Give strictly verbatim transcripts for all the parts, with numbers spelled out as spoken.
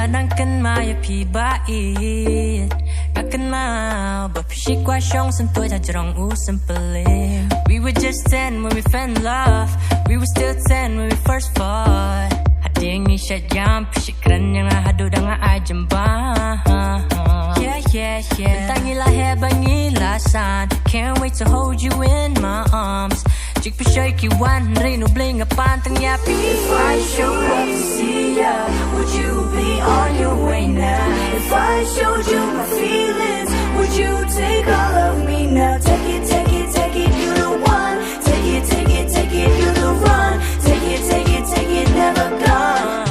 Nang kynmaw ïa phi ba ïeit. Nga kynmaw ba phi shu kwah shong sngewthuh ha jrong u symple. We were just ten when we fell in love. We were still ten when we first fought. Hadien ngi shah ïam phi shu kren ïa nga haduh da nga ai jemba. Yeah, yeah, yeah. Mynta ngi la heh ba ngi la san. Can't wait to hold you in my arms. Jik phi shoi ki wan ri nu bling a pan tang ïa phi. If I showed up to see ya, would you be on your way now? If I showed you my feelings, would you take all of me now? Take it, take it, take it, you the one. Take it, take it, take it, you the run. Take it, take it, take it, never gone.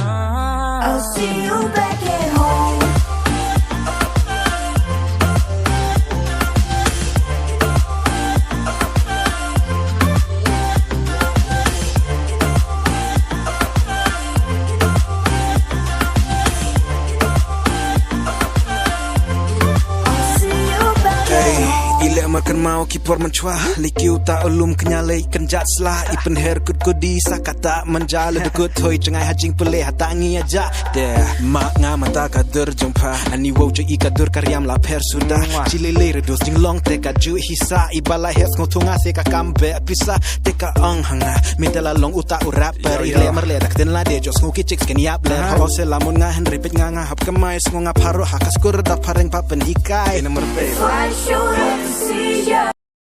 I'll see you back at home. I'll see you back at home. I leh markynmaw ki por mynshuwa, lei ki uta u lum kñia lei kynjat sla, i pynher kut kut di sa kata manja le dukut thoi jngai ha jingpule ha ta ngi aja. Te ma nga mata ka dur jong pha, ani wow jo i ka dur ka riam la pher suda. Chi lei lei re dos jinglong te ka ju hisa, i ba la hes ngo thunga se ka kam be pisa. Te ka ong ha nga, mynta la long uta u rapper, i le mar le dak den la de jo sngu ki chicks ken yap le. Haba se la mun nga Henry pet nga nga hap kmai sngu nga pharo ha ka skur da phareng pa pynhikai. Ina mar pe. If I showed up to see ya.